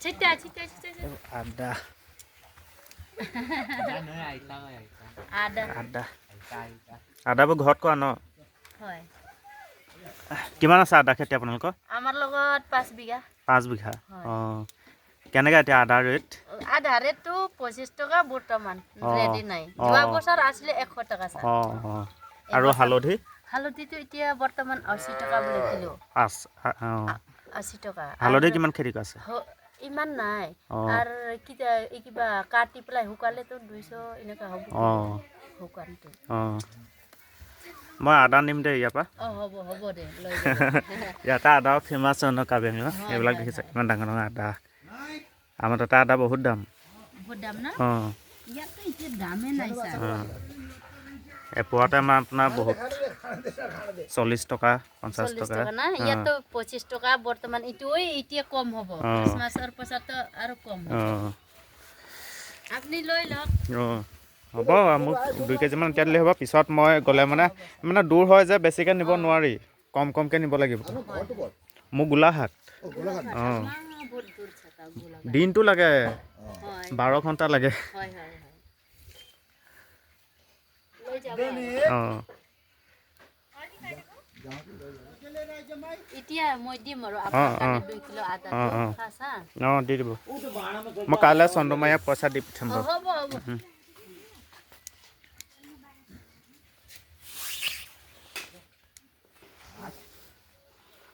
চিটা চিটা চিটা। আদা। আদা। আদা, আদাবোৰ ঘৰত কৰা ন? হয়। কিমান আছে আদা খেতি আপোনালোকৰ? আমাৰ লগত 5 বিঘা। 5 বিঘা? হয়। অঁ, কেনেকৈ এতিয়া আদাৰ ৰেট? আধা ৰেটটো 25 টকা বৰ্তমান। ৰেডি নাই। যোৱা বছৰ আছিলে 100 টকা ছাৰ। অঁ অঁ আৰু হালধি? হালধিটো এতিয়া বৰ্তমান 80 টকা বোলে কিলো। অঁ। 80 টকা। হালধি আৰু কিমান খেতি কৰিছে? ইমান নাই। আৰু কিবা এই কিবা কাটি পেলাই শুকালেতো 200 এনেকুৱা হ'ব। শুকানটো। অঁ, মই আদা নিম দেই ইয়াৰ পৰা। অঁ, হ'ব হ'ব দে, লৈ যাব। ইয়াতে আদাও ফেমাছ হয় ন কাৰ্বি আংলঙত? হয়। এইবিলাক দেখিছে, কিমান ডাঙৰ ডাঙৰ আদা। আমাৰ তাতে আদা বহুত দাম। বহুত দাম ন? অঁ। ইয়াততো এতিয়া দামেই নাই ছাৰ। অঁ, এপোৱাতে আমাৰ আপোনাৰ বহুত 40 টকা, 50 40 টকা। টকা না? ইয়াততো 25 টকা বৰ্তমান। এইটো ঐ এতিয়া কম হ'ব। খ্ৰীষ্টমাছৰ পাছততো আৰু কম হ'ব। আপুনি লৈ লওক। অঁ, হ'ব, মোক 2 কেজিমান এতিয়া দিলে হ'ব। পিছত মই গ'লে মানে দূৰ হয় যে, বেছিকৈ নিব নোৱাৰি, কম কমকৈ নিব লাগিব। মোৰ গোলাঘাট, অঁ। আমাৰ বহুত দূৰ থাকা গোলাঘাট। দিনটো লাগে। হয়। 12 ঘণ্টা লাগে। হয় হয় হয় লৈ যাব। অঁ। এতিয়া মই দিম আৰু আপোনাৰ কাৰণে 2 কিলো আদাটো। খাচা। অঁ, দি দিব। মই কাইলৈ চন্দ্ৰমায়াক পইচা দি পঠিয়াম বাৰু। হ'ব হ'ব।